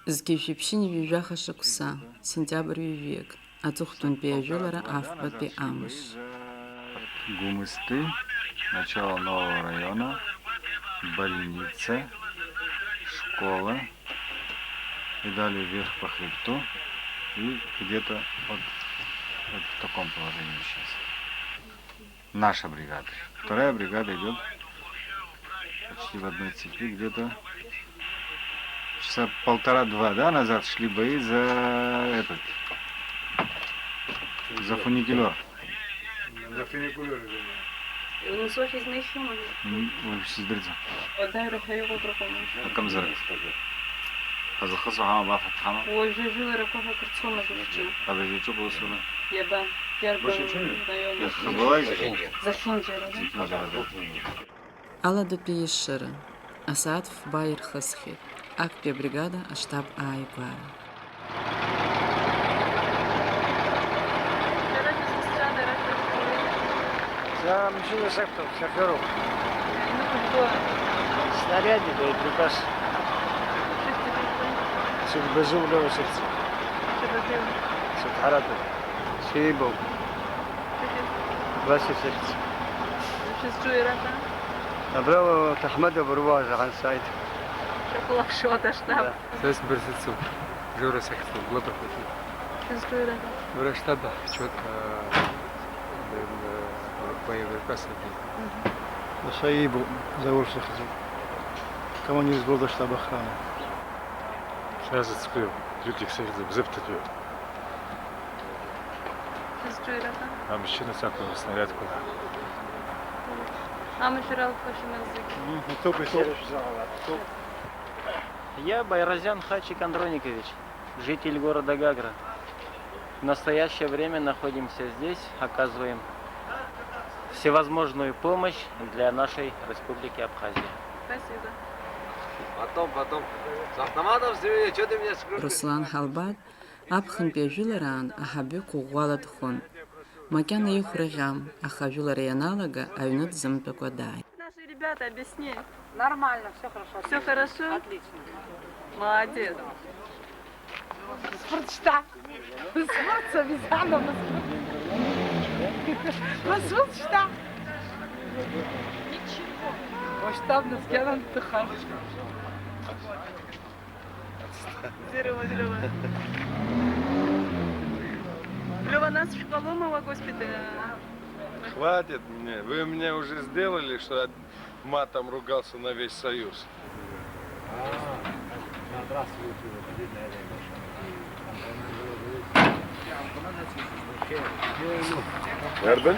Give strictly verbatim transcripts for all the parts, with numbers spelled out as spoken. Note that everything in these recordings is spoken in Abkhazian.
Зқьи жәшәи ԥшьынҩажәи жәаха шықәса, сентиабр ҩажәиак, аҵыхәтәантәи ажәылара афбатәи амш. Гумысты, начало нового района, больница, школа, и далее вверх по хребту, и где-то вот, вот в таком положении сейчас. Наша бригада. Вторая бригада идёт почти в одной цепи, где-то часа полтора-два, да, назад шли бои за этот, за фуникулёр. За фуникулёр, да. Ус уахь изнеихьоума? М, уажә сыздырӡом. Уадаҩра ҳәа иҟоуп рҟны. Акымзарак. Ҳазхысуа ҳамам, афатә ҳамам. Уажәы ажәыларақәа ҳәа акыр цома зусҭцәа? Абыржәы иаҿуп аусура. Иаба? Иарбан раион? Иахьабалак? Зехьынџьара. Зехьынџьара, да? Зехьынџьара, да. Аладатәи ешыра. Асааҭ фба ирхысхьеит. Актәи абригада аштаб ааигәара. За машина сақәтәоуп, шофёруп. Снаряди, боеприпас. Сыгәбазы улеиуа сыхьӡуп. Сыдҳаратәуп. Сеибоуп. Убас исыхьӡуп. Шәызҿу иара ҳәа? Абра уа ҭаҳмада быруазар ансааит. Шәахәлаԥшуа аштаб. Да. Сара сбырсыцуп, Жора сахьӡуп, Глоба хәыҷуп. Шәызҿу иара ҳәа? Уара аштаб аҳчоит, аа, боеприпасқәа. Мгм. Нас иибоуп, Заур сахьӡуп. Командир взвода штаба охраны. Сара сыцкҩуп, Џьуџьик сахьӡуп, зыбҭатәиуп. Шәызҿу иара ҳәа? Амашьына сақәын, аснарядқәа. Амашәыр алԥха шәымаз зегьы. Мгм, итоуп, итоуп. Я Байразян Хачик Андроникович, житель города Гагра. В настоящее время находимся здесь, оказываем всевозможную помощь для нашей Республики Абхазия. Спасибо. Потом, потом. С автоматом в семье, чё ты меня скрутишь? Руслан Ҳалбад аԥхынтәи ажәылараан аҳаби қәыӷәӷәала дхон. Макьана ихәра ӷьам, аха ажәылара ианалага, аҩны дзымтәакәа дааит. Наши ребята, объясни. Нормально, всё хорошо. Всё хорошо? Отлично. Молодец. Спорт что? Спорт обязательно. Спорт что? Масштабно скинан ты хаш. Здорово, здорово. Лёва, нас в школу, мы в госпитале. Хватит мне. Вы мне уже сделали, что я матом ругался на весь Союз. Nereden?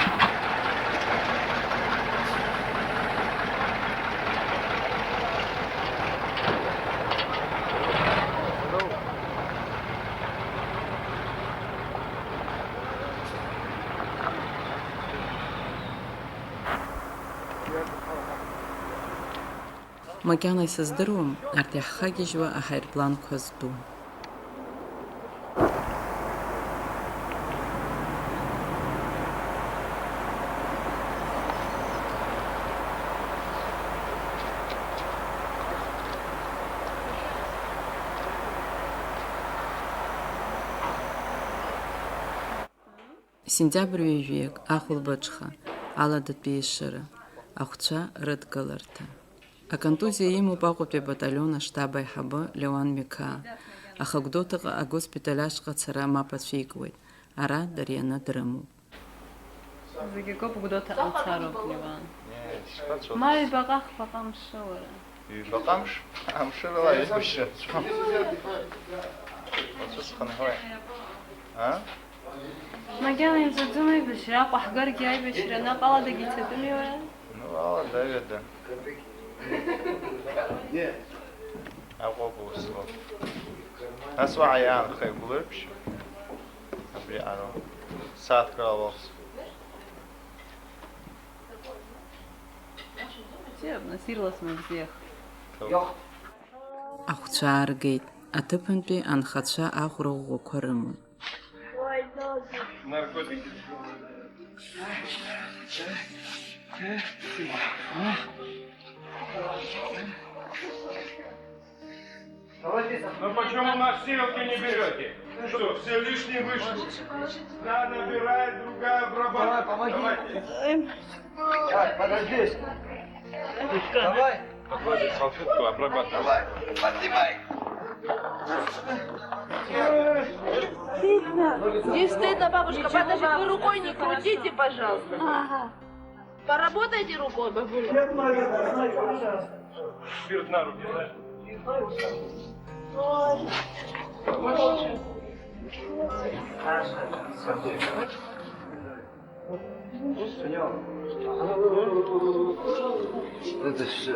Макьана исыздыруам арҭ иаҳхагьежьуа аҳаирпланқәа зтәу. Сентиабр ҩажәиак, ахәылбыҽха, аладатәи ешыра, ахәцәа рыдгыларҭа. Аконтузиа имоуп Аҟәатәи абаталион аштаб аиҳабы Леуан Миқаа, аха Гәдоуҭаҟа агоспиталь ашҟа ацара мап ацәикуеит, ара дырианы дрымоуп. Зегьы акоуп, Гәдоуҭаҟа уцароуп, Леуан. Ма ҩбаҟа-хԥаҟа мшы, уара. Ҩбаҟа мш-, амшырала еибашьра ацәам. Уаҵәы схынҳәуеит. А? Макьана имҵаӡом аибашьра, Аҟәа ҳгаргьы аибашьра наҟ аладагьы ицатәыми, уара? Ну, алада, ҩада. Аҟәа гәылсуа. Нас уаҳа иаанхеит гәылрыԥшь. Абри ароуп. Сааҭк рыла уахс. Бзиа, нас ирласны бзиахеит. Ахәцәа ааргеит, аҭыԥантәи анхацәа аӷәра ӷәӷәақәа рымоуп. Наркотики. Ну почему на съемки не берете? Что, все лишние вышли? Да, набирает, другая обрабатывает. Давай, помоги. Давайте. Так, подожди. Давай. Подложи салфетку, обрабатывай. Давай, поднимай. Стыдно. Не стыдно, бабушка, подожди, вы рукой не крутите, пожалуйста. Ага. Поработайте рукой, бабуля. Спирт на руки, знаешь? Это все.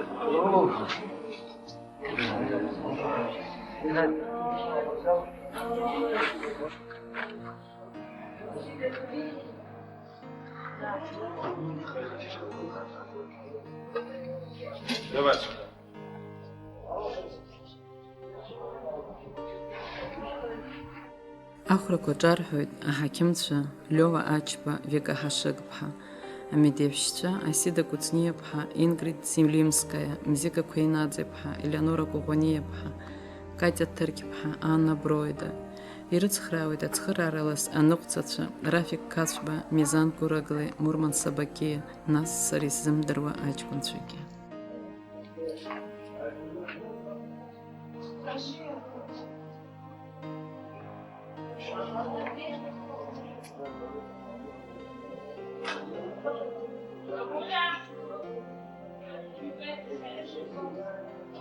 Давай сюда. Ахәрақәа ҿарҳәоит аҳақьымцәа Лиова Ачба, Вика Ҳашыгԥҳа, амедеиҳәшьцәа Асида Кәыҵниаԥҳа, Ингрид Селимскаиа, Мзига Қәеинаӡеԥҳа, Елеонора Коӷониаԥҳа, Катя Ҭырқьԥҳа, Анна Броида, ирыцхраауеит ацхырааралас аныҟәцацәа Рафик Қацәба, Мизан Курагле, Мурман Сабакиа, нас сара исзымдыруа аҷкәынцәагьы.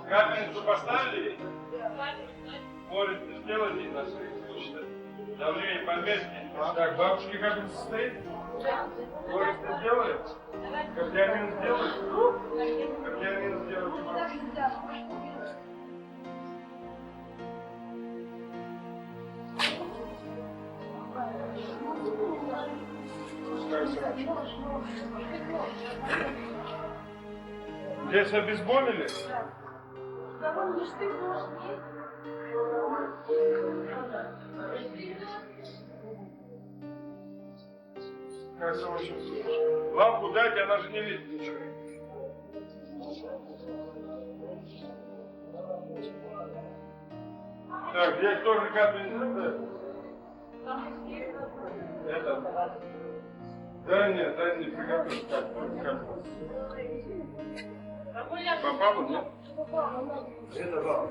Капельницу поставили? Можете сделать и на всякий случай. Давление померьте. Так, бабушке капельница стоит? Можете сделать? Капельницу сделать? Капельницу сделать. Здесь обезболили? Как это очень сложно. Лампу дайте, она же не видит ничего. Так, здесь тоже капельница. Это. Дай мне, дай мне приготовить капельницу. Попало, нет? Это вам.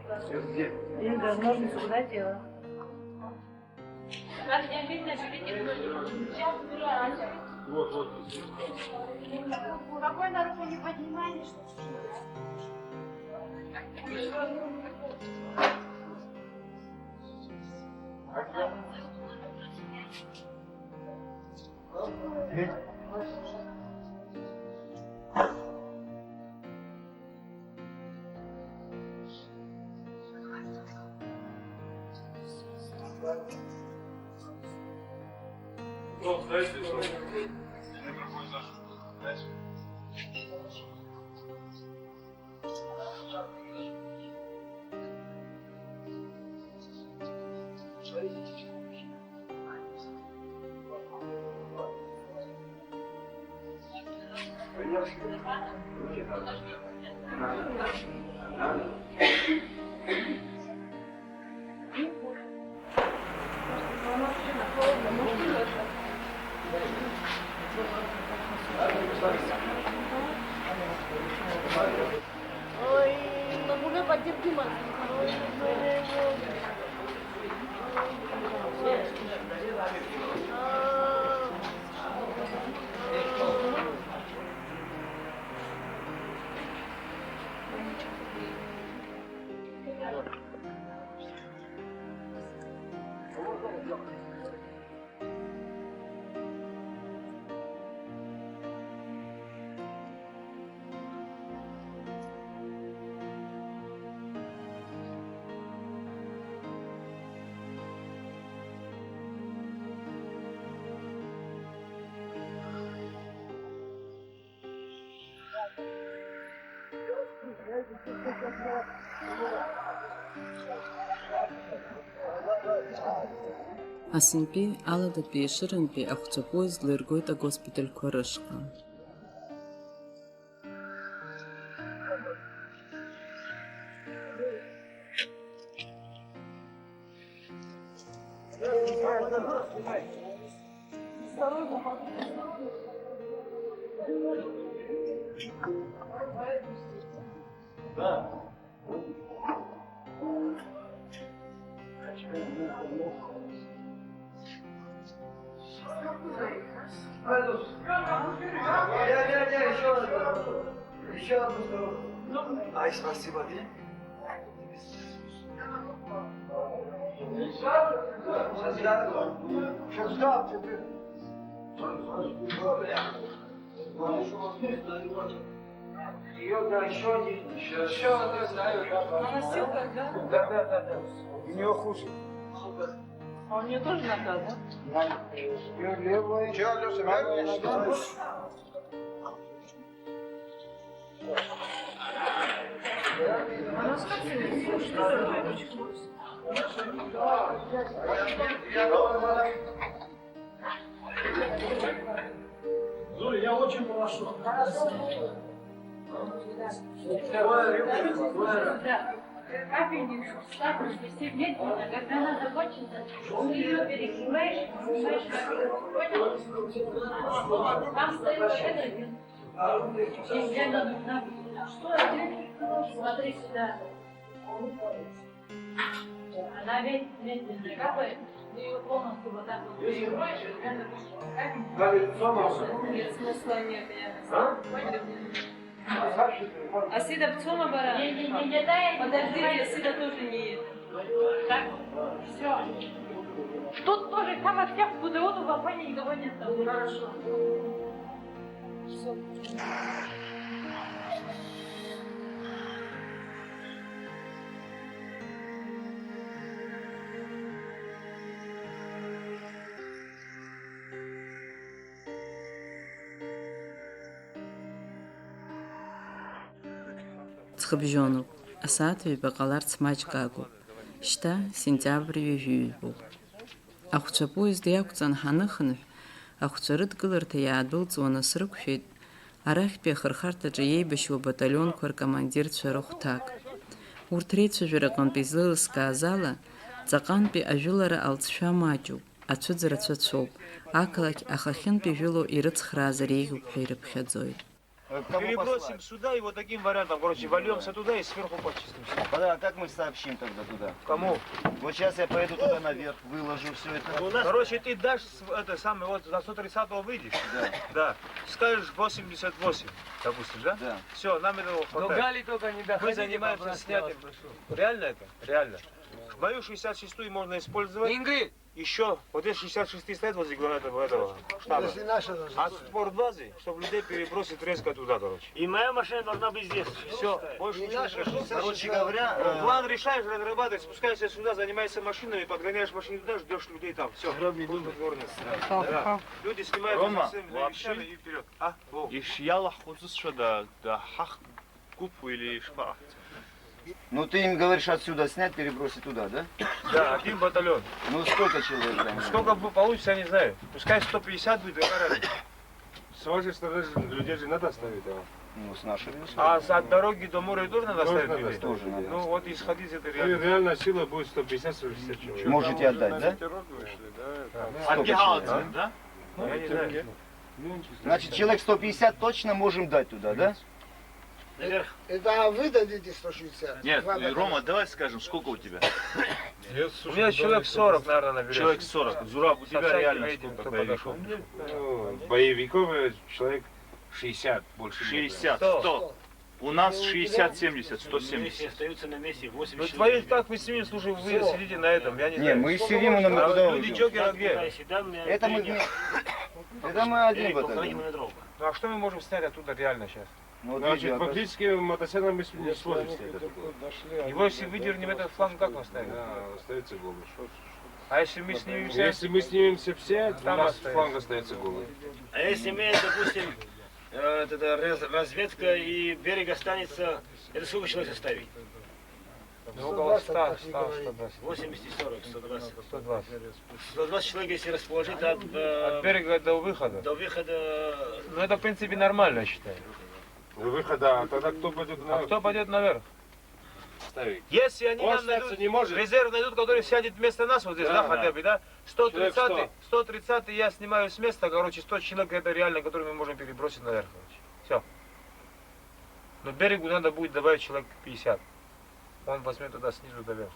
Это где? Инга, ножницы куда дела? Спокойно руку не поднимай, не что. Ой, могу на поддержку мать? Ой, ой, ой, ой. Асынтәи аладатәи Ешырантәи ахәцәа поезд лыргоит агоспитальқәа рышҟа. Ай, спасибо, Дим. Ее, да, еще один. Еще, еще один, да, да, да. Она сильная, да? Да, да, да, да. У нее хуже. А у нее тоже нога, да? Надо. Ее левая. Че, Алёша, бегаешь? Зоя, я очень прошу. Капельницу, чтобы все медленно, когда она закончится, ты её перекрываешь, понимаешь, как, понял? Там стоит этот. Смотри сюда. Она ведь медленно капает, ты её полностью вот так вот перекрываешь, и она капает. Нет, смысла нет, я... А? Понял? Асида бцома бара? Не, не, не, не, дай. Подождите, Асида тоже не ест. Так, все. Тут тоже, там от всех куда-то в вагоне никого нет. Хорошо. Ҵхыбжьонуп, асааҭ ҩба ҟаларц маҷк агуп. Шьҭа сентиабр ҩажәи ҩбоуп. Ахәцәа апоезд иақәҵан ҳаныхынҳә, ахәцәа рыдкыларҭа иаадәылҵуа насрықәшәеит арахьтәи ахырхарҭаҿы иеибашьуа баталионқәа ркомандирцәа рыхәҭак. Урҭ реицәажәара аҟынтә излеилыскааз ала, ҵаҟантәи ажәылара алҵшәа маҷуп. Ацәыӡ рацәацәоуп, ақалақь ахахьынтә ижәылоу ирыцхраазар еиӷьуп ҳәа ирыԥхьаӡоит. Э, кого послать? Перебросим сюда и вот таким вариантом, короче, вольёмся туда и сверху почистим всё. Подожди, а как мы сообщим тогда туда? Кому? Вот сейчас я поеду туда наверх, выложу всё это. Короче, ты дашь с-, это самое, вот за сто тридцатого выйдешь? Да. Да. Скажешь восемьдесят восемь, допустим, да? Да. Всё, нам этого хватает. До Гали только не доходите. Мы занимаемся снятием. Реально это? Реально. Мою шестьдесят шестую можно использовать. Ингы! Ещё, вот здесь шестьдесят шестые стоят возле главы этого, этого штаба. Если наша должна... А с спортбазы, чтобы людей перебросить резко туда, короче. И моя машина должна быть здесь. Всё, больше ничего не нужно. Короче говоря, э, план решаешь, разрабатываешь, спускаешься сюда, занимаешься машинами, подгоняешь машину туда, ждёшь людей там. Всё. Город Горный. Да. Люди снимают... Рома, вообще вещами и вперёд. А? О. Ишиалаҳхәыцызшәа да, да, ҳахк Группу или шпа? Ну, ты им говоришь отсюда снять, перебросить туда, да? Да, один батальон. Ну, сколько человек там? Сколько бу- получится, я не знаю. Пускай сто пятьдесят будет, какая разница? С вашей стороны же людей же надо оставить, а? Ну, с нашей не А с- от дороги до моря тоже надо Тоже оставить надо людей? оставить, Тоже надо. Ну, вот исходить из этой Ну, и реальности. Реальная сила будет сто пятьдесят, сто шестьдесят человек. Можете отдать, да? От Сколько человек? Гехалца, да? Я не знаю. Значит, человек сто пятьдесят точно можем дать туда, да? Наверх. Это вы дадите сто шестьдесят? Нет, Вам и, Рома, дадут. Давай скажем, сколько у тебя? У меня человек сорок, наверное, наберётся. Человек сорок. Зураб, у тебя реально сколько боевиков? Ну, боевиков, э, человек шестьдесят, больше нет. Шестьдесят, сто. Сто. У нас шестьдесят, семьдесят, сто семьдесят. Остаются на месте восемьдесят. Ну, твоих так, вы с ними, слушай, вы сидите на этом, я не знаю. Не, мы с Сиримоном А куда люди уйдём? Джокера где? Это мы вме-, это мы один батальон. Ну, а что мы можем снять оттуда реально сейчас? Ну, вот Значит, видео, фактически мотоциклом мы с- не сможем снять это. Его если выдернем этот фланг, как он станет? Да, остается голый. А если мы снимемся? Если мы снимемся все, у Там нас остается. Фланг остается голый. А если мы, допустим, э, вот эта раз- разведка и берег останется, это сколько человек составит? Ну, около ста, ста, сто двадцать. Восемьдесят и сорок, сто двадцать. Сто двадцать. Сто двадцать человек, если расположить от, э, От берега до выхода. До выхода. Ну, это, в принципе, нормально, я считаю. До выхода, а тогда кто пойдёт А наверх? Кто пойдёт наверх? Ставить. Если они Он нам найдут, не может. Резерв найдут, который сядет вместо нас, вот здесь, Да, да, да. Хотя бы, да? Человек сто тридцатый, сто. Сто тридцатый я снимаю с места, короче, сто человек, это реально, который мы можем перебросить наверх, короче. Всё. Но берегу надо будет добавить человек пятьдесят. Он возьмёт тогда снизу доверху.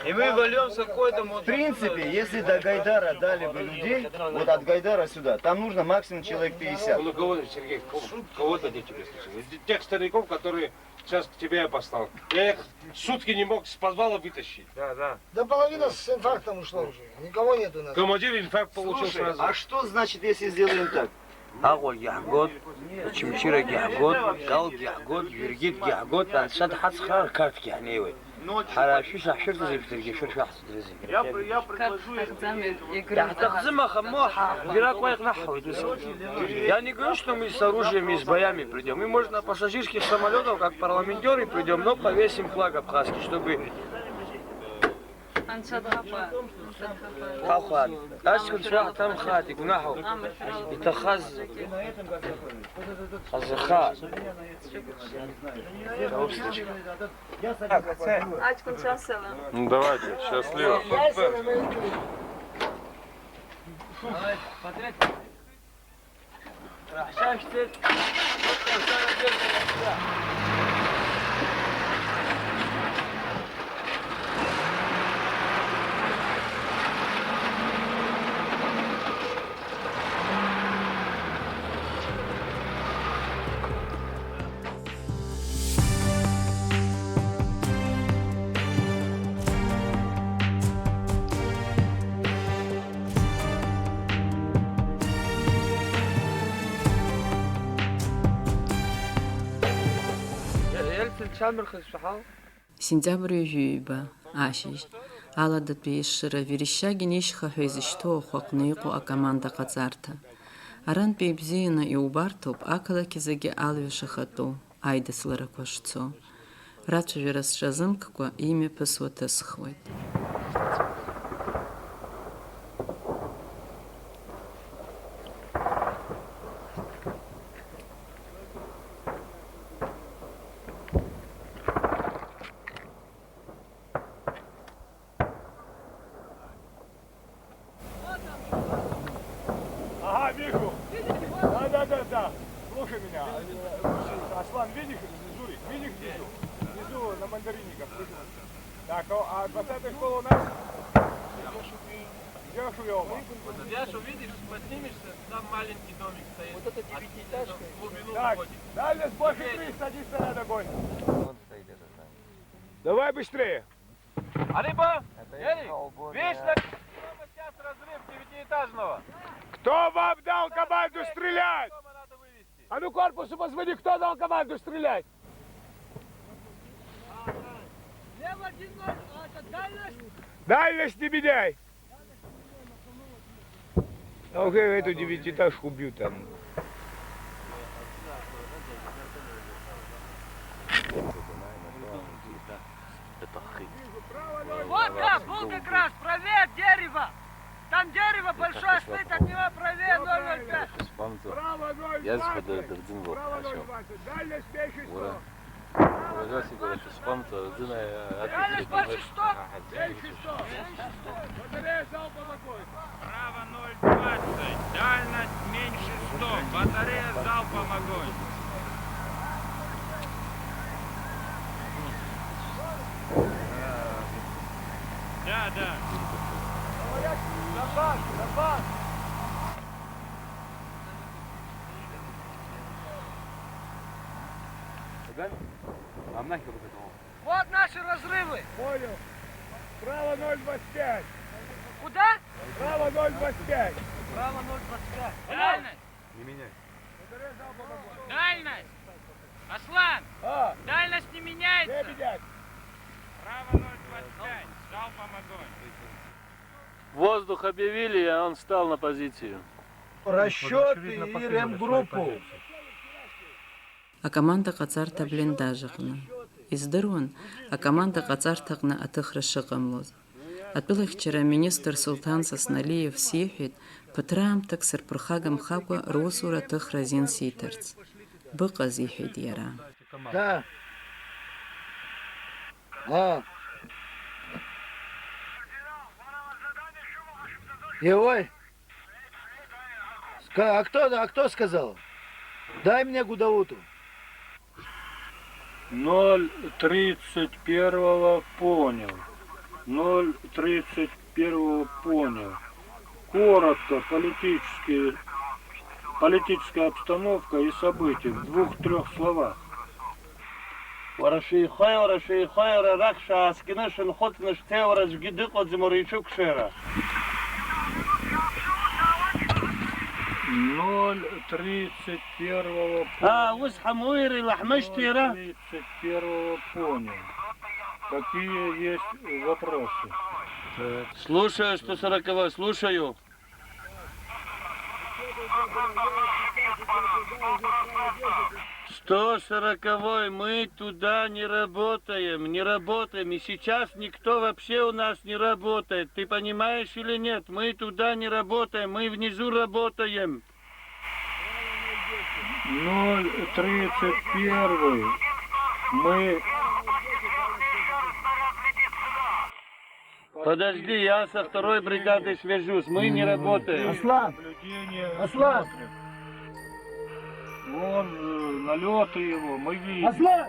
И мы вольёмся к этому. В принципе, если до Гайдара дали бы людей, вот от Гайдара сюда, там нужно максимум человек пятьдесят. Ну, кого, Сергей, кого, кого дадите тебе случай? Тех стариков, которые сейчас к тебе я послал. Я их сутки не мог с подвала вытащить. Да, да. Да половина с инфарктом ушла уже. Никого нет у нас. Командир инфаркт получил Слушай, сразу. А что значит, если сделаем так? Аҟәагьы ҳгоит, Очамчырагьы ҳгоит, Галгьы ҳгоит, Жәыргьыҭгьы ҳгоит, анцәа дҳацхраар Қарҭгьы ҳнеиуеит. Ҳара ашәышә ҳшәырҭаз еиԥш, даргьы ашәыршәа ҳцәыӡрызеи? Иаҳҭахӡам, аха, мо, ҳа, ҳбираҟ уа иҟнаҳҳауеит ус. Я не говорю, что мы с оружием и с боями придём. Мы, может, на пассажирских самолётах, как парламентёры, придём, но повесим флаг абхазский, чтобы Анцәа дҳаԥа, анцәа дҳаԥа. Ҳахәаат, аҷкәынцәа ҳҭамхааит, игәнаҳауп. Иҭахаз ҳазырхааит. Аҷкәынцәа асалам. Ну, давайте, счастливо. Ельцин дшамырхыз шәаҳау? Сентиабр ҩажәи ҩба ашьыжь, аладатәи ешыра Верещагин ишьха ҳәа изышьҭоу ахәы аҟны иҟоу акоманда ҟаҵарҭа. Арантәи ибзианы иубарҭоуп ақалақь зегьы алҩаш ахатәоу, аидысларақәа шцо. Рацәажәара сҿазымккәа имҩаԥысуа ҭысхуеит. Ага, вижу. Да, да, да, да. Слушай меня. Аслан, видишь, Журик, видишь внизу? Внизу на мандаринниках, слышишь? Так, а двадцатая школа у нас? Где Шуёва? Вот здесь увидишь, поднимешься, там маленький домик стоит. Вот это девятиэтажка. В глубину уходит. Дальность больше триста, один снаряд огонь. Давай быстрее. Алиба, Эрик, видишь, на сейчас разрыв девятиэтажного. Кто вам дал команду стрелять? Дома надо вывести. А ну корпусу позвони, кто дал команду стрелять? Дальность не меняй. А уже эту девятиэтажку бьют там. От него правее ноль ноль пять. Испанцев. Право ноль двадцать. Я с Федором Дердзин был. Право хорошо. Ноль двадцать. Дальность пять шестьсот. Ура. Ужасик, короче, спам-то, Дина, я Дальность пять шестьсот. Батарея залпом огонь. Право ноль двадцать. Дальность меньше ста. Батарея залпом огонь. Да, да. Говорят, на факт, на факт. А нахер вот это? Вот наши разрывы. Понял. Право ноль двадцать пять. Куда? Право ноль двадцать пять. Право ноль двадцать пять. Дальность. Не меняй. Дальность. Аслан. А. Дальность не меняется. Не менять. Право ноль двадцать пять. Залпом огонь. Воздух объявили, и он встал на позицию. Расчёты и ремгруппу. Акоманда ҟаҵарҭа аблиндаж аҟны. Издыруан, акоманда ҟаҵарҭаҟны аҭыхра шыҟамлоз. Атәылахьчара аминистр Сулҭан Сасналиев сиҳәеит, ԥыҭраамҭак сырԥырхагамхакәа русура аҭыхра азин сиҭарц. Быҟаз, иҳәеит иара. Да. А. Иуеи? Ска-, а кто, а кто сказал? Дай мне Гудауту. Ноль тридцать первого понял. Ноль тридцать первого понял. Коротко, политические, политическая обстановка и события в двух-трёх словах. Уара шәеихои, уара шәеихои, уара арахь шәааскьаны шәынхәыҵны шәцеи, уара аӡәгьы дыҟаӡам, уара иҽыкәшара. Ноль тридцать первого. А, ус ҳамуира илаҳмышьҭи иара? Ноль тридцать первого понял. Какие есть вопросы? Слушаю, сто сороковой, слушаю. Сто сороковой, мы туда не работаем, не работаем. И сейчас никто вообще у нас не работает. Ты понимаешь или нет? Мы туда не работаем, мы внизу работаем. Ноль тридцать первый. Мы Подожди, я со второй бригадой свяжусь. Мы не работаем. Аслан! Аслан! Вон, э, налёты его, мы видим. Аслан!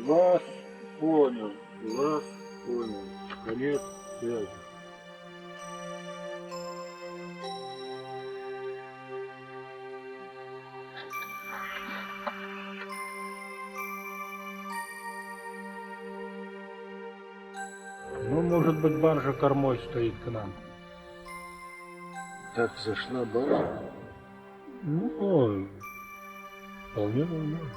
Вас понял, вас понял. Конец связи. Ну, может быть, баржа кормой стоит к нам. Так зашла баржа? Ну, вполне возможно.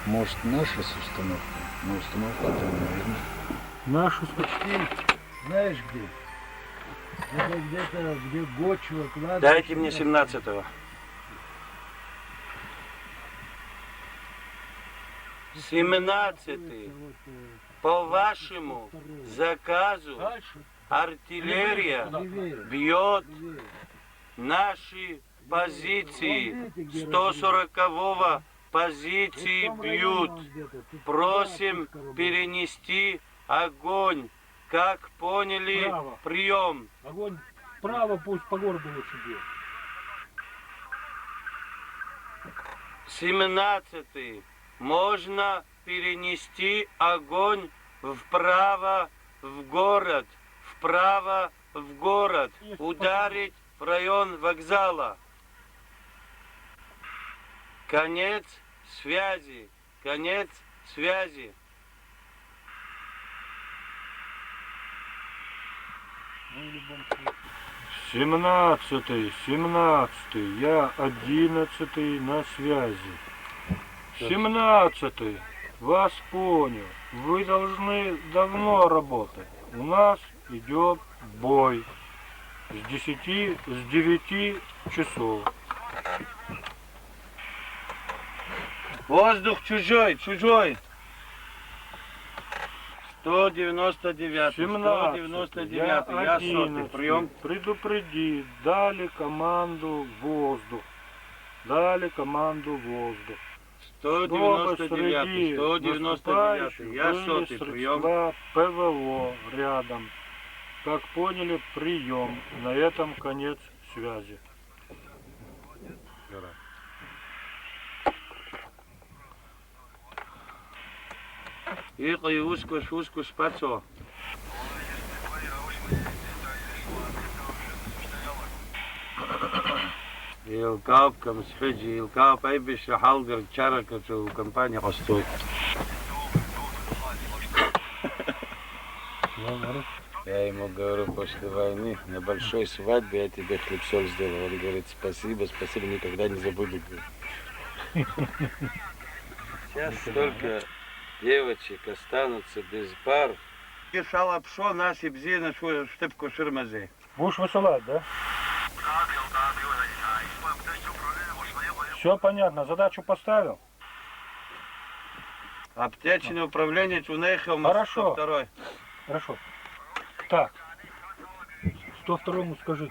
Может, наша с установкой? Но установка там, наверное. Наша с- Почти, знаешь где? Это где-то, где Гочево, кладбище. Дайте мне семнадцатого. Семнадцатый. По вашему заказу артиллерия бьет наши позиции. Сто сорокового позиции бьют. Просим перенести огонь. Как поняли, прием. Огонь вправо, пусть по городу лучше бьет. Семнадцатый. Можно перенести огонь вправо в город, вправо в город, ударить в район вокзала. Конец связи, конец связи. Ну, в любом случае. Семнадцатый, семнадцатый, я одиннадцатый на связи. Семнадцатый, вас понял. Вы должны давно работать. У нас идет бой с десяти, с девяти часов. Воздух чужой, чужой. Сто девяносто девятый, сто девяносто девятый, я сотый, приём. Предупреди, дали команду воздух. Дали команду воздух. Сто девяносто девятый, сто девяносто девятый, я сотый, приём. П В О рядом. Как поняли, приём. На этом конец связи. Иҟои усқәа, шәусқәа шԥацо? Еилкаауп, Камсҳәыџьа, еилкаауп, аибашьра ҳалгартә чарак аҿы укомпаниа ҟасҵоит. Я ему говорю, после войны на большой свадьбе я тебе хлеб-соль сделал. Он говорит, спасибо, спасибо, никогда не забуду, говорит. Сейчас столько девочек останутся без пар. Ишалаԥшуа, нас ибзианы шәу-, шәҭыԥқәа шәырмазеи? Будешь высылать, да? Все понятно, задачу поставил? Аптечное управление, Чунейхио, Хорошо. Сто второй. Хорошо. Так, сто второму скажи.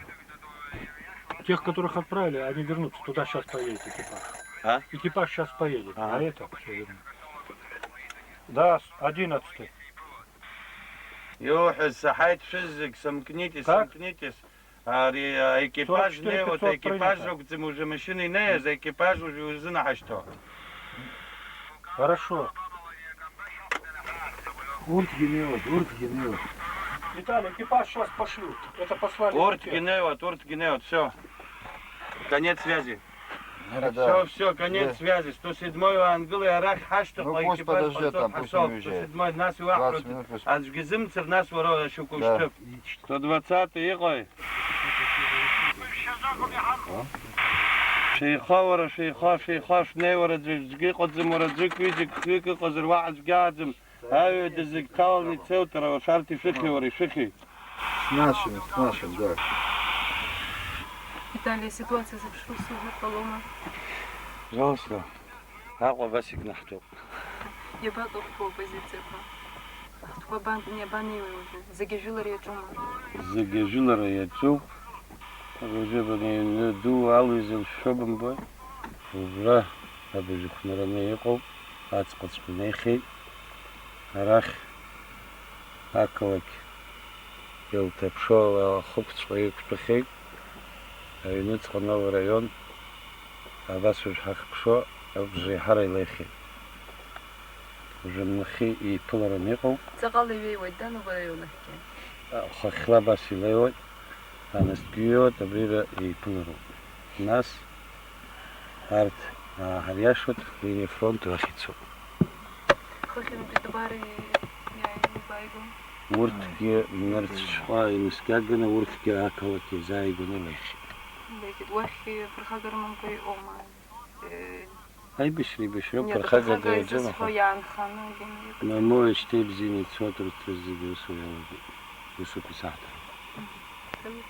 Тех, которых отправили, они вернутся. Туда сейчас поедет экипаж. А? Экипаж сейчас поедет. Ага. А это всё вернут. Да, с-, одиннадцатый. Иуҳәаз саҳаит, шәызегь сымкнитесь, как? Сымкнитесь. Ари аекипаж неиуеит, аекипаж акәӡам уже машьына инеиз, аекипаж уже узынаҳашьҭуа. Хорошо. Урҭгьы неиуеит, урҭгьы неиуеит. Виталий, экипаж сейчас пошлют. Это послали. Урҭгьы неиуеит, урҭгьы неиуеит, всё. Конец связи. Всё, всё, конец связи. Сто седьмой аангылеи арахь ҳашьҭахь, ну, пусть экипаж подождет, там, пусть не уезжает. Сто седьмой, нас иуаҳҳәоит, двадцать минут пусть. Аӡәгьы зымцар, нас уара шьоукы ушьҭып. Сто двадцатый иҟои? Шәеиха, уара, шәеиха, шәеиха, шәнеи, уара, аӡәгьы ыҟаӡам, уара, аӡәык, ҩыџьак, хҩык ыҟазар, уаҳа аӡәгьы ааӡам. Аҩада зегь ҭаланы ицеит, уара, шәарҭ ишәыхьи, уара, ишәыхьи? С нашими, с нашим, да. Виталий, ситуация завершилась, уже поломан. Пожалуйста. Аҟәа абас икнаҳҭәоуп. Иабаҟаху апозициақәа? Ҳтәқәа абан-, иабанеиуеи уажәы? Зегьы ажәылара иаҿума? Зегьы ажәылара иаҿуп. Уажәы абанеи, ду алҩа зылшәшәо бымбои? Убра абыржә ихәнараны иҟоуп, аҵыхәаҵәҟьа инеихьеит. Арахь ақалақь илҭаԥшуа ахықәҵәҟьа иқәтәахьеит, аҩныҵҟа Новый раион. Абас уажә ҳахьыԥшуа, абжеиҳара илеихьеит. Уажәы нахьхьи еиԥыларан иҟоуп. Ҵаҟала иҩеиуеит, да, Новый раион ахьгьы? Хыхьла абас илеиуеит, анасгьы иҩеиуеит, абрира еиԥылароуп. Нас арҭ, аа, ҳариашоит, линиа фронт рахь ицоит. Хыхьынтәи дубар иааибаигон. Урҭгьы нырцәҟа инаскьаганы, урҭгьы ақалақь иазааигәаны илеихьеит. Илеихьеит. Уахь фырхагара мымкәа иҟоума? Э, аибашьра, аибашьроуп, нет, фырхагада фырхагара иаҿын, изызҳәо аха иаанханы, егьа иҟаӡам. Мамоу, шьҭа ибзианы ицоит, урҭ рзы дасу иалагеит. Дасу исаҳҭа. Мгм.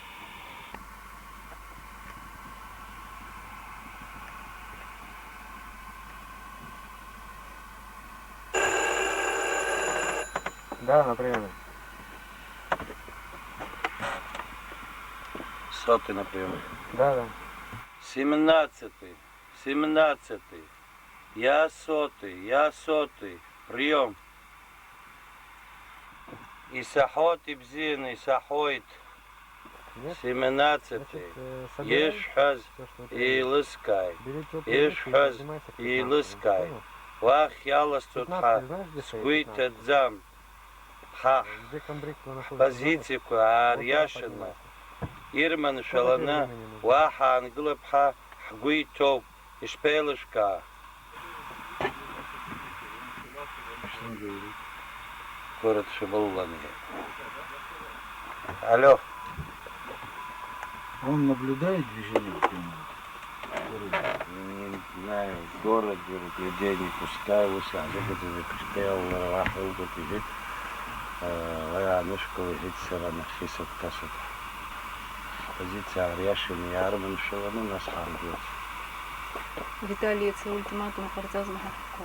Да, на приёме. Сотый на приёме. Да, да. Семнадцатый, семнадцатый. Я сотый, я сотый. Приём. Исаҳоит ибзианы, исаҳоит. Нет? Семнадцатый. Значит, э, собираем. Ишәҳәаз всё, что у тебя есть. Еилыскааит. Бери тёплые вещи и поднимайся к пятнадцатому. Ишәҳәаз еилыскааит. Понял? Уахь иаласҵоит ҳәа сгәы иҭаӡам. Ҳа ҳпозициақәа аариашаны, ирманшәаланы уа ҳаангылап ҳәа ҳгәы иҭоуп. Ишԥеилышәкаа? Город шәабалалан иҳәеит. Алло. Он наблюдает движение, где-нибудь? Не знаю, в городе вот людей не пускаю, ус иаҳзыҟаҵаз акыр ҿкеилалара уаҳа угәаҭеижьит, уа иаанышәкыл, иҳәеит, сара нахьхьи сагәҭасырҭа. Ҳпозициа аариашаны иаарманшәаланы, нас ҳааргылеит. Витали, иацы аультиматум ҟарҵазма ҳахқәа?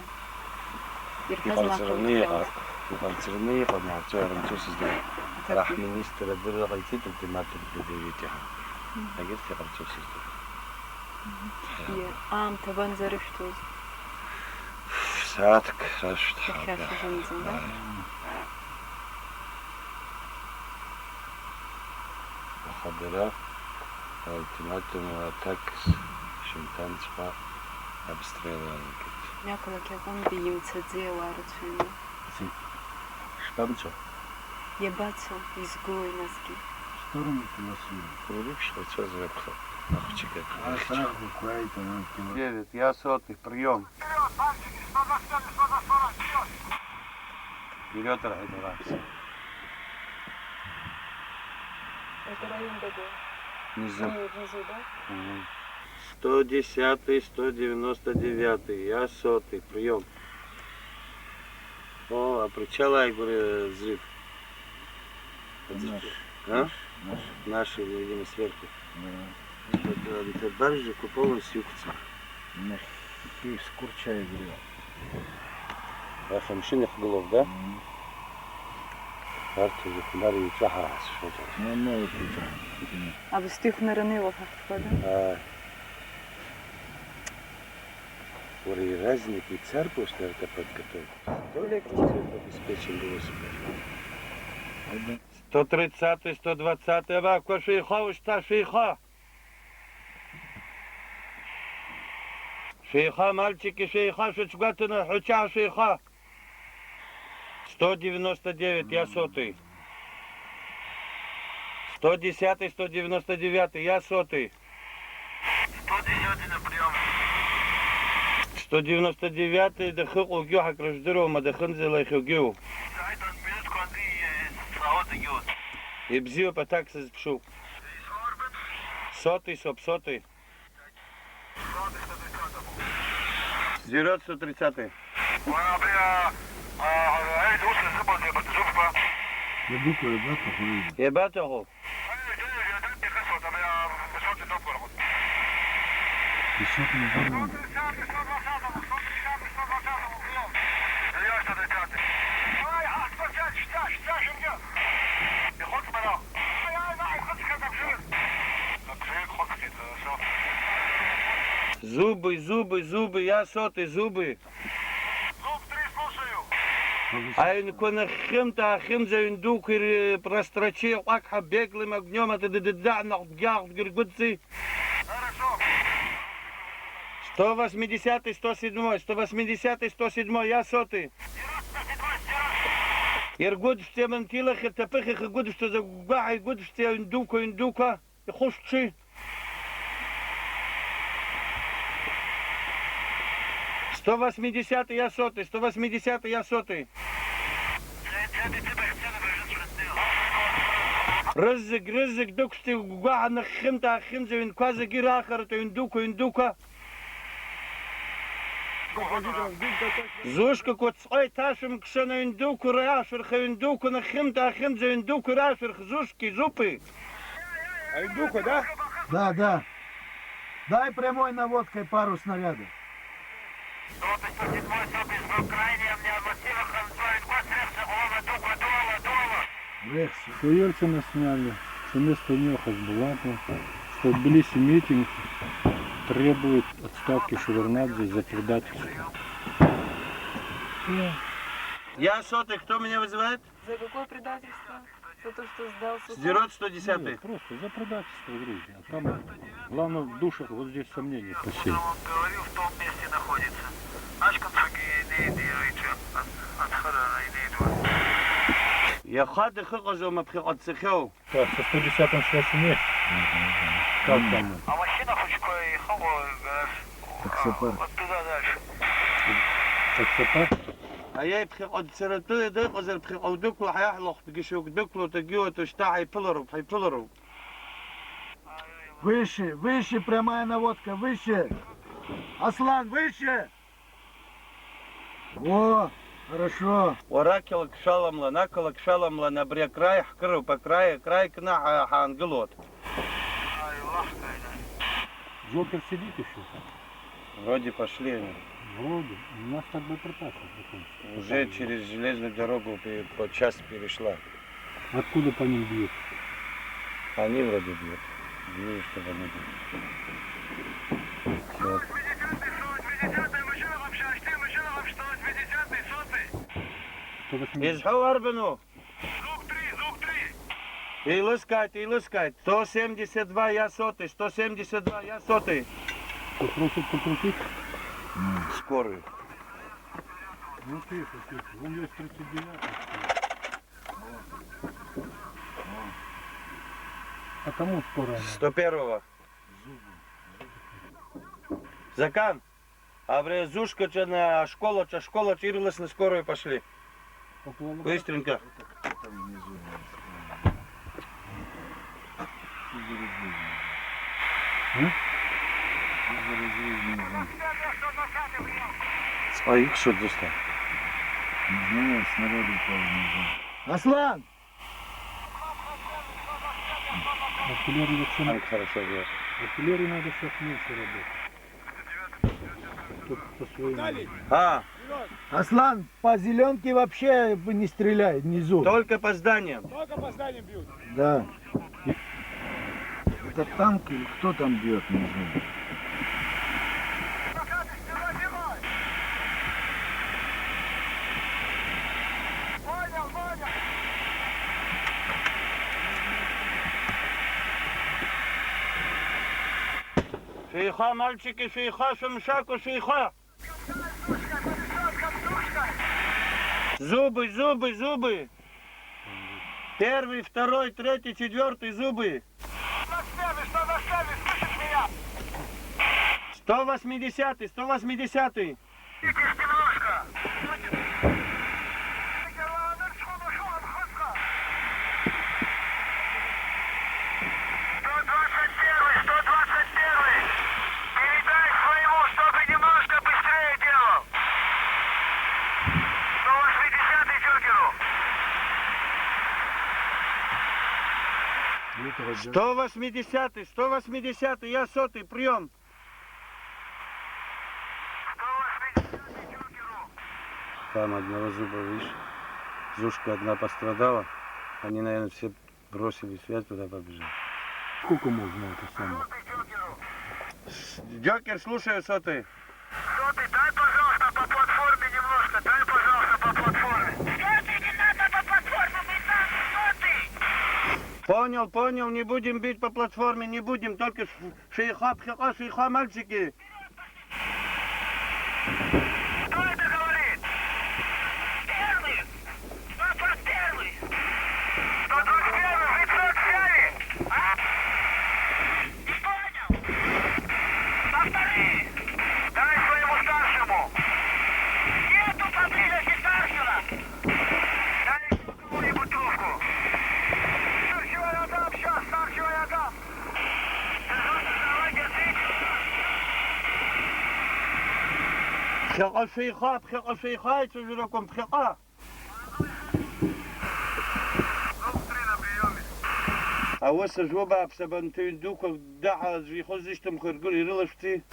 Ирҳәазма Иҟарҵараны ахәылԥ иҟа-, иҟарҵараны иҟан, иаацәа-, иаанҵәо сыздыруам. Ҳара Аҭакгьы. Ҳминистр адырра ҟаиҵеит, ультиматум предъявите ҳәа. Мгм. Егьырҭ иҟарҵо сыздыруам. Мгм. Иа-, аамҭа абанӡарышәҭоз? Сааҭк рашәҭ. Иахьа ҳаада. Шәзымҵын, да? Ааи. Аха дара аультиматум аҭак шьанҭанҵәҟьа абысҭа еиланагалт. Ақалақь аҟынтәи имцаӡеи ауаа рацәаҩны? Зи. Шԥамцо? Иабацо, изгои насгьы? В сторону философии. Урыԥшь рацәазар акәхап, ахәыҷык акәхап. Девять, я сотый, приём. Вперёд, мальчики, сто двадцать пять, сто двадцать второй, вперёд! Вперёд, рахитракс. Это район какой? Внизу. Ой, внизу, да? Мгм. Сто десятый, сто девяносто девятый, я сотый, приём. О, а причал ааигәара взрыв. Наш, а? Наш, наш. Наши, видимо, сверху. Да. Анҭ абаржақәа полностью иқәҵан. Нахьхьи скәырчаа игәырҩа. Уахь амшын ихгылоуп, да? Мм. Арҭ узықәнар иуҵаҳа ҳәа сшәоит. Ну, ну, вот это. Абысҭа ихнараны иҟоуп ҳахқәа, да? Ааи. Уара, иаразнак ицар после артоподготовки. Только обеспечен велосипед. Сто тридцатый, сто двадцатый, абаақәа шәеиха, ушьҭа шәеиха! Шәеиха, мальчики, шәеиха, шәыҽгәаҭаны, ҳәача шәеиха! Сто девяносто девять, я сотый. Сто десятый, сто девяносто девятый, я сотый. Сто десятый на приём. Сто девяносто девятый дахьыҟоугьы ҳакрыжәдыруама, дахьынӡалахьоугьы. Сааит, минуҭқәа анкы, э, саауеит егьиуеит. Ибзиоуп, аҭак сызԥшуп. Сотый соуп, сотый. Зеро сто тридцатый. Уара абри, а, а, ари ус изыбоз иабатәызуп ҳәа. Иабыкәу, иабаҭаху? Иабаҭаху? Ари, ари, ари, ари, ихысуеит, абри, а, высотный дықәларҟәыт. Высотный дықәларҟәыт. Сто тридцатый, сто двадцатому, сто тридцатый, сто двадцатому, приём. Приём, сто тридцатый. Ай, а, сто пять, шьҭа, шьҭа, шьҭа. Ихәыцмароуп. Ай, ай, наҟ ихыҵхьеит абжьы. Абжьы ихыҵхьеит, э, всё. Зубы, зубы, зубы, я сотый, зубы. Зуб три, слушаю. Аҩнқәа нахьхьымт-аахьымӡа, аҩн дуқәа ир-, прострочи, ҟәақҳа беглым огнём, ата-ды-ды-да, наҟ-, гьаҟ-, гьыргәыдҵи. Хорошо. Сто восьмидесятый, сто седьмой, сто восьмидесятый, сто седьмой, я сотый. Иргәыдышәҵа, аманҭ илахь рҭаԥыхьа ихы гәыдышәҵа, зыгәгәаҳа игәыдышәҵа, аҩн дуқәа, аҩн дуқәа, ихәышҽи. Сто восьмидесятый, я сотый, сто восьмидесятый, я сотый. Рызегь, рызегь дәықәшәҵа, игәгәаҳа нахьхьымт-аахьымӡа, аҩнқәа зегьы раахарат, аҩн дуқәа, аҩн дуқәа. Зушка кәыцҟа иҭашәымкшан, аҩн дуқәа раашәырх, аҩн дуқәа нахьхьымт-аахьымӡа, аҩн дуқәа раашәырх, зушки, зупи. Аҩн дуқәа, да? Да, да. Дай прямой наводкой пару снарядов. Сотый, сто седьмой, сотый, сбоку крайний, у меня массива, хан, сорок восемь, Колома, Дука, Дуала, Дуала. Рехс. Что Ельцина сняли, что место у него Хасбулатова, что в Тбилиси митинг требует отставки Шеварднадзе за предательство. Я сотый, кто меня вызывает? За какое предательство? За то, что сдал суда? Сдерет сто десятый. Нет, просто за предательство Грузии. А там, главное, в душах вот здесь сомнения посеять. Куда он говорил, в том месте находится. Ашкан саги не иди рыча, ацхара не иду. Иаха дахыҟазоума ԥхьаҟа дцахьоу? Так, со сто десятым связь имеешь? Мгм. Как там? А машина хоть кое-, хо-, гараж. Таксопарк. Вот туда дальше. Таксопарк? Аиеи, ԥхьаҟа дцаратәы дыҟазар, ԥхьаҟа удәықәла, ҳаиаҳ лахәҭгьы шьоук дәықәлоит, агьиуеит, ушьҭа ҳаиԥылароуп, ҳаиԥылароуп. Выше, выше, прямая наводка, выше. Аслан, выше! О, хорошо. Уара ақалақь шәаламлан, ақалақь шәаламлан, абри акраи ҳкыроуп, акраи, акраи кны ҳа-, ҳаангылоит. Джокер сидит ещё? Вроде пошли они. Вроде. У нас так боеприпасы закончились. Уже через железную дорогу пе-, по часть перешла. Откуда по ним бьют? Они вроде бьют. Вижу, что они бьют. Вот. Изҳәо арбану? Еилыскааит, еилыскааит. Сто семьдесят два, я сотый, сто семьдесят два, я сотый. Попросят покрутить? Скорую. Ну, тихо, тихо. Вон есть тридцать девятый. А кому скорая надо? Сто первого. Закан. Абри азушкаҿы, ана-, ашколаҿы, ашколаҿы ирласны скорую пошли. Быстренько. М? А их что здесь-то? Не знаю, снаряд упал внизу. Аслан! Артиллерия вообще... Танк хорошо бьёт. Артиллерии надо сейчас меньше работать. Тут по своему. А, Аслан, по зеленке вообще не стреляй внизу. Только по зданиям. Только по зданиям бьют. Да. Это танк или кто там бьёт внизу? Шәеиха, мальчики, шәеиха, шәымшәакәа, шәеиха! Зубы, зубы, зубы! Первый, второй, третий, четвёртый, зубы! Сто восьмидесятый, сто восьмидесятый! Сто двадцать первый, сто двадцать первый! Передай своему, чтобы немножко быстрее делал! Сто восьмидесятый Джокеру! Сто восьмидесятый, сто восьмидесятый, я сотый, приём! Там одного зуба, видишь, зушка одна пострадала. Они, наверное, все бросили связь, туда побежали. Сколько можно это самое? С-, Джокер, слушаю, сотый. Сотый, дай, пожалуйста, по платформе немножко, дай, пожалуйста, по платформе. Сотый, не надо по платформе, не надо, сотый! Понял, понял, не будем бить по платформе, не будем, только ш-, шейха, пхеха, шейха, мальчики. Кто это говорит? Первый! Сто сорок первый! Сто сорок первый, вы что, взяли? А? Не понял. Повтори. Дай своему старшему. Нету поблизости старшего. Дай ещё кому-нибудь трубку. Старшего я дам, щас старшего я дам. Ԥхьаҟа шәеиха, ԥхьаҟа шәеиха, аицәажәарақәа ԥхьаҟа. Ауаса жәуа бааԥс, абанҭаҩ дуқәа даҳа аӡәы ихы зышьҭымхыр гәыр ирылашәҵи?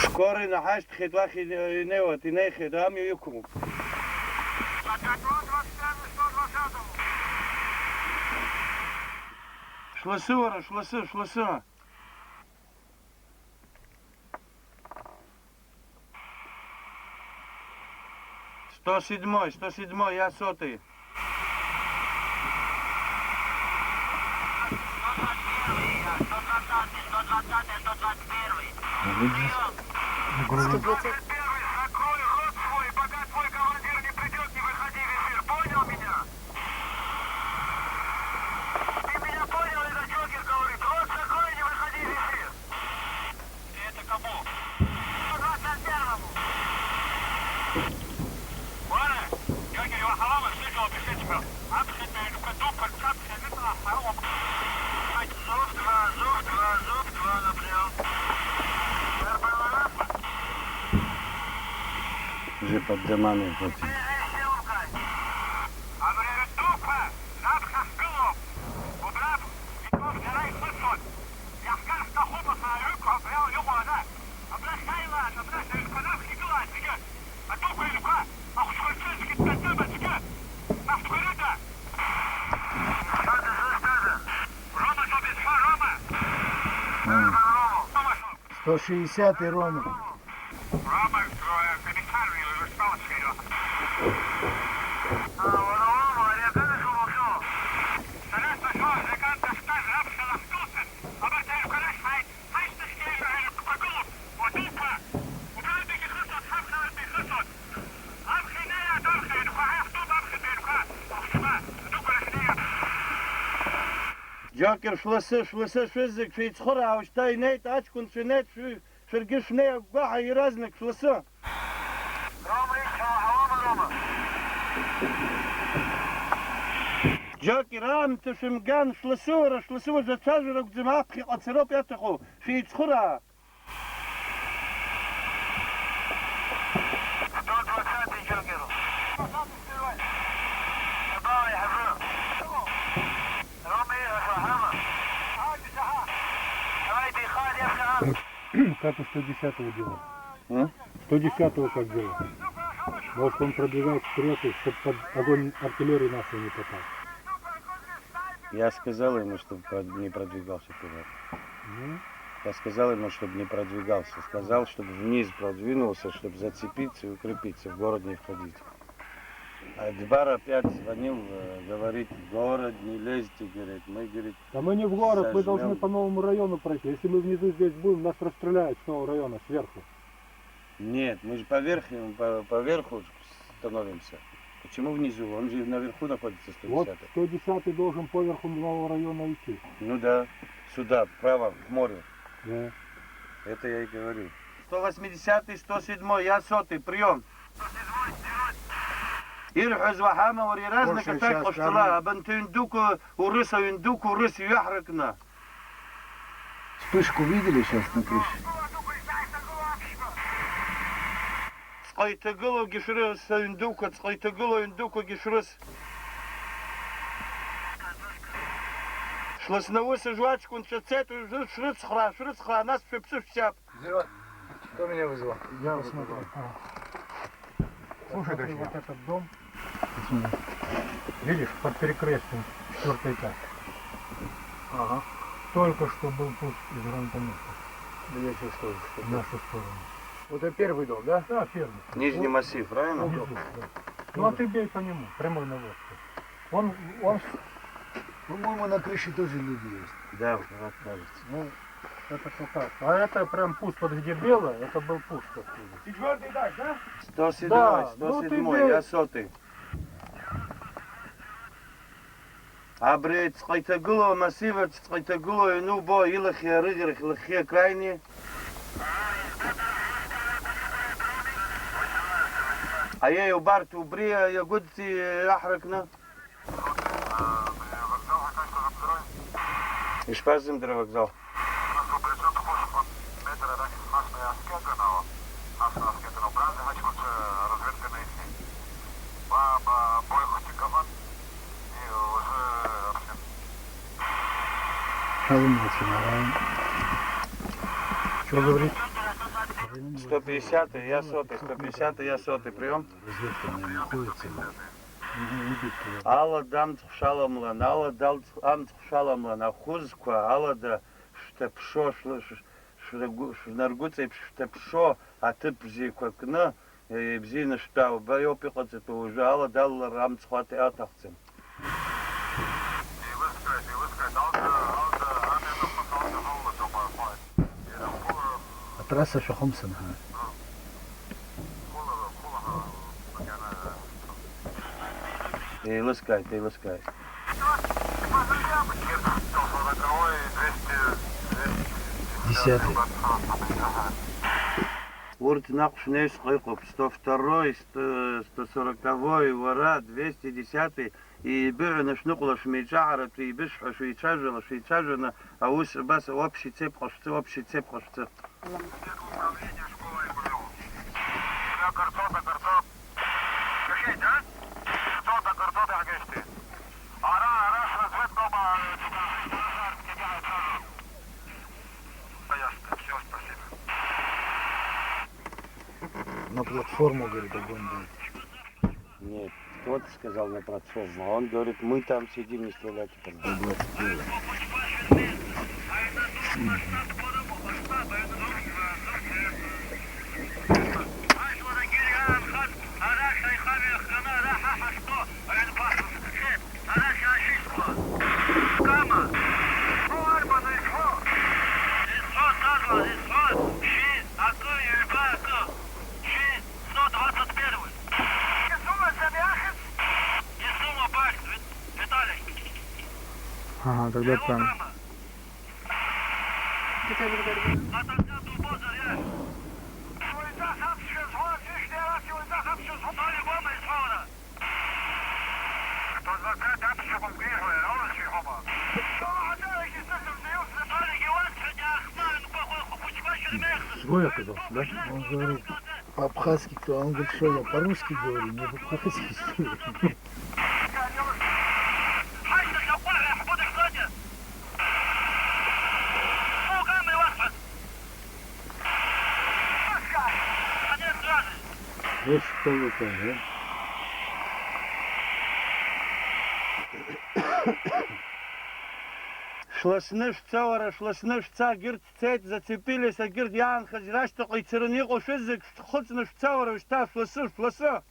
Скорый наҳашьҭхеит, уахь ине-, инеиуеит, инеихьеит, амҩа иқәуп. Шәласы, уара, шәласы, шәласы! Сто седьмой, сто седьмой, я сотый. Сто двадцать первый, закрой рот свой, пока твой командир не придёт, не выходи в эфир, понял меня? Ты меня понял, это Джокер говорит, рот закрой, не выходи в эфир. Это кому? Сто двадцать первому. Уара, Джокер, иуаҳауама, сыжәлоуп ишысҳәо. Аԥхьа Под домами хоть. Абри рыддуқәа раԥхьа ҳгылоуп. Убра итәоуп, сара исыцуп. Иаҳгар ҳҭахуп, аха аҩык абра иҟоу ара. Абра шәааилааит, абра шәаҩнқәа раԥхьа игылааит зегьы. Адәықәа ҩнқәа, ахәыҷқәа рҿы зегьы дтәатәым аӡәгьы. Ахәыҷқәа рыда. Рома, что без Рома? Рома, что? Сто шестьдесят и Рома. Рома, э, комиссар, э, с палочкой идёт. А, вон Рома, а я как ещё молчу? Сара сашәо, закан дашҭаз раԥхьа лаҳдәылҵын, абарҭ аҩнқәа рахь ҳааит, ҳашьҭахьгьы аҩнқәа гылоуп, уадуқәа, убрантәигьы ихысуан, ҳаԥхьаҟатәи ихысуан. Аԥхьа инеиааит аԥхьа аҩнқәа, ҳа иаҳтәуп аԥхьатәи аҩнқәа, ахәыҷқәа, адәықәа рахь инеиааит. Џьокер, шәласы, шәласы, шәызегь шәеицхыраа, ушьҭа инеит, аҷкәынцәа инеит, шәы-, шәаргьы шәнеи, агәгәаҳәа иаразнак шәласы. Рома, ичча уаҳауама, Рома? Џьокер, аамҭа шәымган, шәласы, уара, шәласы, уажә ацәажәара акәӡам, аԥхьаҟа ацароуп иаҭаху, шәеицхыраа. Сто двадцатый Джокеру. Шабаи, ҳазы. Рома, ииҳәо шәаҳама? Давайте, хар, я шәаҳам. Как у сто десятого дела? М? Сто десятого как дела? Может, он продвигается вперёд, и чтоб под огонь артиллерии нашей не попал? Я сказал ему, чтобы прод-, не продвигался вперёд. Ну? Я сказал ему, чтобы не продвигался. Сказал, чтобы вниз продвинулся, чтобы зацепиться и укрепиться, в город не входить. А Дбар опять звонил, э, говорит: «В город не лезьте», говорит, мы, говорит, Да мы не в город, мы должны зажмём. По новому району пройти. Если мы внизу здесь будем, нас расстреляют с нового района, сверху. Нет, мы же по верхнему, по, по верху становимся. Почему внизу? Он же наверху находится, Вот сто десятый. Сто десятый должен по верху нового района идти. Ну да, сюда, вправо, к морю. Да. Это я и говорю. Сто восьмидесятый, сто седьмой, я сотый, приём. Ирҳәаз уаҳама, уара, иаразнак Больше атәак сейчас ҟашәҵала, там. Абанҭ аҩн дуқәа урыс, аҩн дуқәа урыс иҩаҳракны. Вспышку видели сейчас на крыше? Ҵҟа иҭагылоугьы шәрыс, аҩн дуқәа, ҵҟа иҭагылоу аҩн дуқәагьы шәрыс. Шласны аус зуа аҷкәынцәа цеит, шәрыцхраа, шәрыцхраа, нас шәыԥсы шәшьап. Зеро, кто меня вызвал? Я посмотрю. А. Слушай, вот, точнее, вот этот дом. Посмотри. Видишь, под перекрестием, четвёртый этаж. Ага. Только что был пуск из гранатомета. Да я чувствую, что в нашу сторону. Вот это первый дом, да? Да, первый. Нижний массив, правильно? Внизу, да. Ну, а ты бей по нему, прямой наводкой. Он, он... По-моему, на крыше тоже люди есть. Да, вот кажется. Ну, это как раз. А это прям пуск, вот где белое, это был пуск оттуда. Четвёртый этаж, да? Сто седьмой, да, сто седьмой, ну ты бей. Я сотый. Абри ҵҟа иҭагылоу амассив аҿы ҵҟа иҭагылоу ианубо, илахьи арыӷьарахь лахьхьи акрайни? Аиеи, убарҭ убри иагәыдҵи иаҳракны? Ишԥазымдыри авокзал? Шалом, Василий. Что говорит? Сто пятьдесят, я сотый, сто пятьдесят, я сотый, приём. Разведка, наверное, находится. Алада амцхә шаламлан, алада алцхә-, амцхә шаламлан, ахәызқәа алада шәҭаԥшо, шә-, шә-, шәрагәы-, шәнаргәыҵеиԥш шәҭаԥшо аҭыԥ бзиақәа кны, ибзианы шәтәа, убаҩоуп иҟаҵатәу, уажәы алада алалара амцхә ат-, аҭахӡам. Атрасса шәахымсын, ҳа. Еилыскааит, еилыскааит. Десятый. Урҭ наҟ шәнеисҟа иҟоуп, сто второй, сто, сто сороковой, уара, двести десятый, ибыҳәаны шәныҟәла шәмеиҿаҳаратәы, ибышәҳәа шәеицәажәала, шәеицәажәаны аус абас общий цепь ҟашәҵы, общий цепь ҟашәҵы. Картоп, картоп. Ара, ара, разведка, оба, э, туда, туда, туда, туда, туда. Ясно, всё, спасибо. На платформу, говорит, огонь дает. Нет, кто-то сказал на платформу, а он говорит, мы там сидим, не стреляйте по нам. До двадцать первого. Ага, тогда правильно. Свой оказался, да? Он говорит, по-абхазски кто? А он говорит, что я по-русски говорю, не по-абхазски, что ли? Ишԥоуҳәо, ҳәа? Шәласны шәца, уара, шәласны шәца, егьырҭ цеит, зацепились, егьырҭ иаанхаз рашьҭахьҟа ицараны иҟоу шәызегь шәхыҵны шәца, уара, шәца, шәласы, шәласы!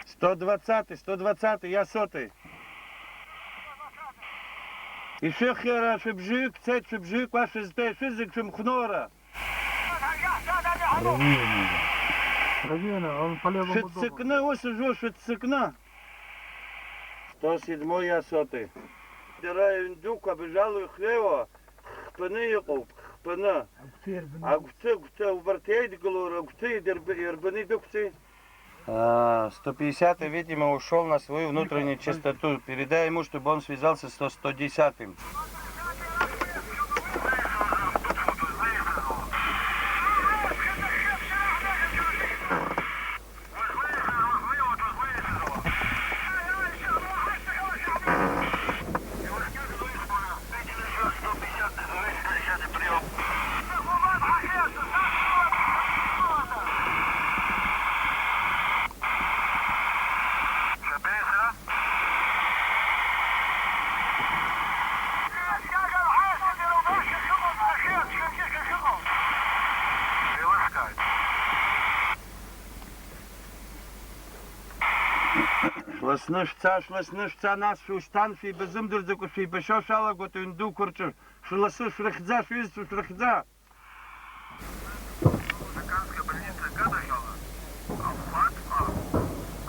Сто двадцатый, сто двадцатый, я сотый. Ишәыхьара шәыбжьык цеит, шәыбжьык уа шәызтәеи, шәызегь шәымхноура. Равина, он по левому дому. Шәыццакны, ус жәу, шәыццакны. Сто седьмой, я сотый. Дара аҩн дуқәа абжала ихҩеиуа, хԥаны иҟоуп, хԥаны. Агәҭы ирбаны. Агәҭы, агәҭы, убарҭ еидгылоу рыгәҭы идырб-, ирбаны идәықәҵеи? А, сто пятьдесятый, видимо, ушёл на свою внутреннюю частоту. Передай ему, чтобы он связался со сто десятым. Шәласны шәца, шәласны шәца, нас шәушьҭан, шәеибазымдырӡакәа шәеибашьуа шәалагоит аҩн дуқәа рҿы. Шәласы, шәрыхьӡа, шәҩызцәа, шәрыхьӡа! Американская больница Гадахьала, Алфатҟа,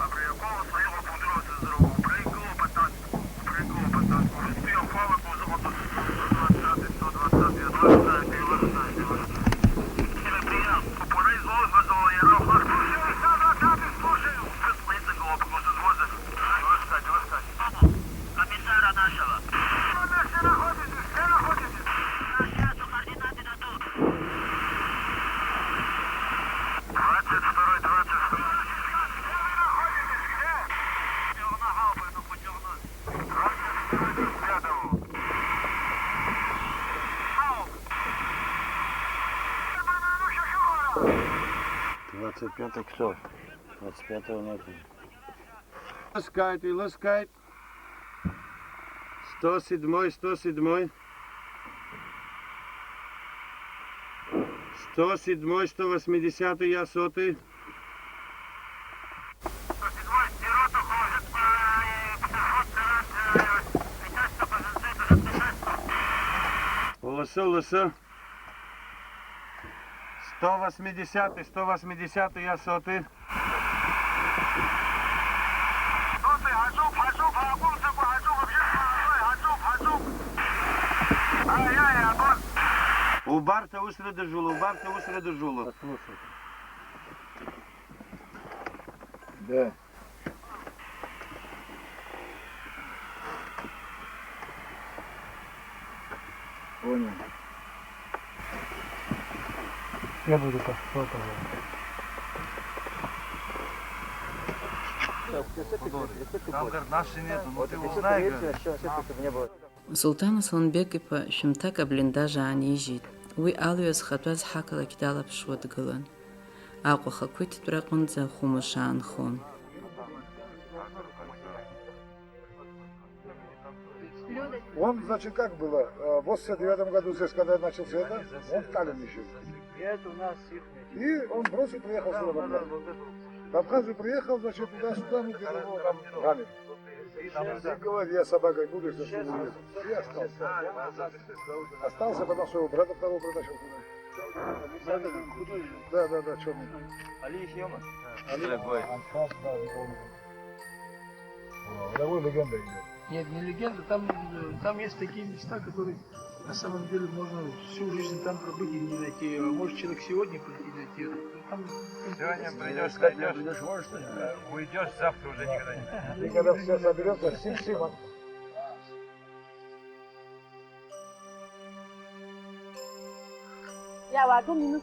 абри аколнхара иҟоуп, удыруазар, убра игылоуп атанк, убра игылоуп атанк. Уажәтәи ахәалак узыҟаҵоит, сто двадцатый, сто двадцатый, илыхьзааит, илыхьзааит, илыхьзааит. Телеприем, уара излоуҳәаз ала иара ухы. Слушай, сто двадцатый, слушай! Ԥҳәыск леиҵагылоуп, узызуазар. Илыхьзааит, илыхьзааит. Комиссара нашего. Где находитесь? Где находитесь? Сейчас у координаты дадут. Двадцать второй, двадцать второй. Где вы находитесь? Где? Путёвно, Алпы, ну, путёвно. Двадцать второй, двадцать пятого. Ау. Двадцать пятый кто? Двадцать пятого нету. Илыскааит, илыскааит. Сто седьмой, сто седьмой. Сто седьмой, сто восьмидесятый, я сотый. Уласы, уласы. Сто восьмидесятый, сто восьмидесятый, я сотый. Убарҭ аус рыдыжәыло, убарҭ аус рыдыжәыло. Послушай. Да. Понял. Я буду по сто, пожалуйста. Там, говорит, нашей нету, ну ты узнай, говорит. Сулҭан Асланбек-иԥа шәымҭак аблиндаж аанижьит. Уи алҩа зхатәаз ҳақалақь далаԥшуа дгылан. Аҟәа ахақәиҭтәра аҟынӡа ахәымш аанхон. Он, значит, как было, э, в восемьдесят девятом году здесь, когда начался это, он в Таллине ещё. И он просто приехал сюда в Абхазию. В Абхазию приехал, значит, туда-сюда, ну, где-то его там ранили. И говорит: «Я собакой буду, если что, не еду». И остался. Остался, потом своего брата, второго брата нашёл сюда. Да, да, да, чёрный. Али Ишиёма? Али. Дорогой. Мировой легенда идёт. Нет, не легенда, там, э, там есть такие места, которые на самом деле можно всю жизнь там пробыть и не найти. А может, человек сегодня прийти и найти. Там... Сегодня придёшь, найдёшь, уйдёшь, завтра уже никогда не найдёшь. И когда все соберётся, сим-сим.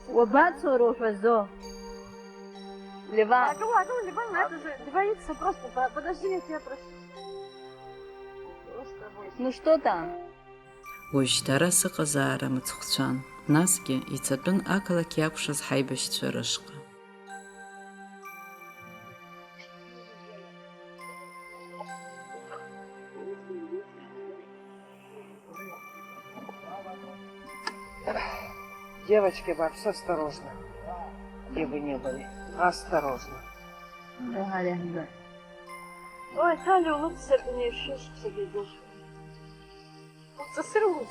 Уабацо, Рухәазо? Леван. Ладно, ладно, Леван, это же два икса просто. По- Подожди, я тебя прошу. Просто обойся. Ну что там? Уажәшьҭа ара сыҟазаара мыцхәцәан, насгьы ицатәын ақалақь иакәшаз ҳаибашьцәа рышҟа. Девочки, вообще осторожно, где бы ни были. Осторожно. Ой, Таля, улыбся, конечно, что ты идёшь. Улыбся, все равно.